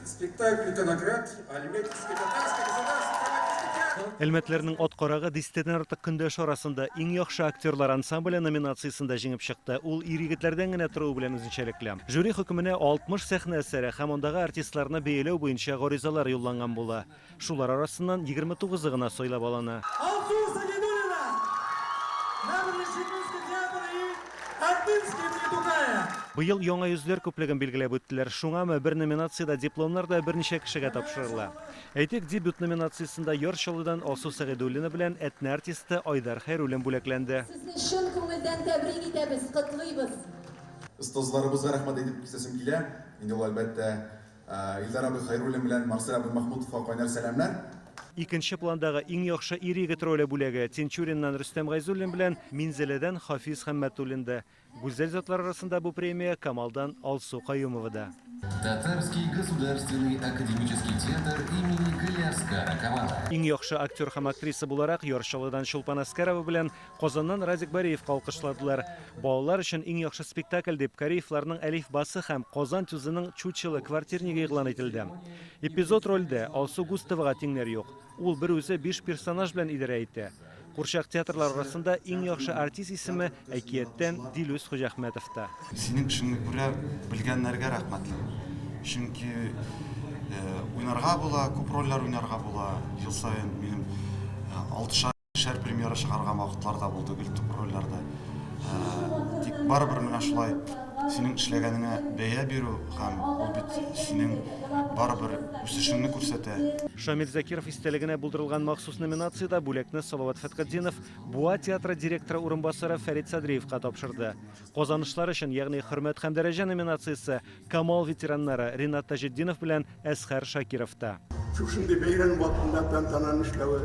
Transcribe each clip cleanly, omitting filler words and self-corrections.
Спектакль «Конокрад» Альметьевский татарский государственный драматический театр. Әлмәтләрнең ат карагы дистәдән артык көндәше арасында иң яхшы актерлар ансамбле номинациясендә җиңеп чыкты. Ул ир-егетләрдән генә торуы белән үзенчәлекле. Жюри хөкеменә 60 сәхнә әсәре һәм андагы артистларны бәяләү буенча гаризалар юлланган була. Шулар арасыннан 29-ы гына сайлап алына. Алсу Сагидуллина, Набережночелнинский театр и Артинский имени Тукая. Быел яңа йөзләр күплеген билгеләп үттеләр. Шуңамы, бер номинациядә дипломнар да берничә кешегә тапшырыла. Әйтик, дебют номинациясендә Яр Чаллыдан Алсу Сәгыйдуллина белән Әтнә артисты Айдар Хәйруллин бүләкләнде. Сезне чын күңелдән тәбрик итәбез, котлыйбыз! Остазларыбызга рәхмәт әйтеп китәсем килә. Инде ул, әлбәттә, Илдар абый Хәйруллин белән Марсель абый Махмутовка кайнар сәламнәр. Икенче пландагы иң яхшы ир-егет роле бүләге Тинчуриннан Рөстәм Гайзуллин белән Минзәләдән Хафиз Хәммәтуллинда. Гүзәл затлар арасында бу премия Камалдан Алсу Каюмовада. Татарский государственный академический театр имени Галиаскара Камала. Иң яхшы актер һәм актриса буларак Яр Чаллыдан Чулпан Әскәрова белән Казаннан Радик Бариевка алкышладылар. Балалар өчен иң яхшы спектакль дип Кариевларның Әлифбасы һәм Казан ТЮЗының Чучело квартирнигы игълан ителде. Эпизод рольдә Алсу Густовага тиңнәр юк. Ул бер үзе биш персонаж белән идарә итә. Курчак театрлары арасында иң яхшы артист исеме Әкияттән Дилүс Хуҗахмәтовта. Синең эшеңне күрә белгәннәргә рәхмәтле. Чөнки уйнарга була, күп рольләр уйнарга була. Ел саен минем алтышар Шәр премьера чыгарган вакытлар да булды, гел төп рольләрдә. Тик барыбер менә шулай синең эшләгәнеңә бәя бирү һәм ул бит синең барыбер үсешеңне күрсәтә. Шамил Закиров истәлегенә булдырылган махсус номинациядә бүләкне Салават Фәтхетдинов Буа театры директоры урынбасары Фәрит Садриевка тапшырды. Казанышлар өчен, ягъни Хөрмәт һәм дәрәҗә номинациясе Камал ветераннары Ринат Таҗетдинов белән Әсхәр Шакиров та. Шушындый бәйрәм вакытында тантананы эшләве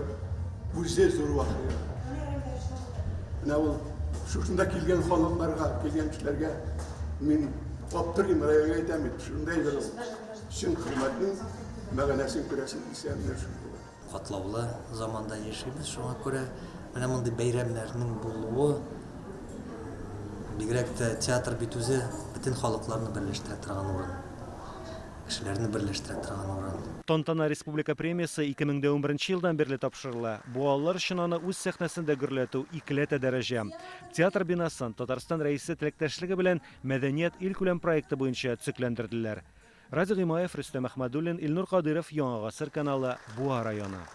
үзе зур вакыйга. Менә ул шушында килгән халыкларга, килгән кешеләргә мин аптырыйм, районга әйтәм бит, шундай бер ул чын хөрмәтнең мәгънәсен күрәсең килсә, менә шул була. Катлаулы заманда яшибез, шуңа күрә менә мондый бәйрәмнәрнең булуы, бигрәк тә театр бит үзе бөтен халыкларны берләштерә торган урын, кешеләрне берләштерә торган урын. Тантана республика премиясе 2011 елдан бирле тапшырыла. Буалылар өчен аны үз сәхнәсендә гөрләтү, икеләтә дәрәҗә. Театр бинасын Татарстан Рәисе теләктәшлеге белән Мәдәният илкүләм проекты буенча төзекләндерделәр. Радик Гыймаев, Рөстәм Әхмәдуллин, Илнур Кадыйров, Яңа Гасыр каналы, Буа районы.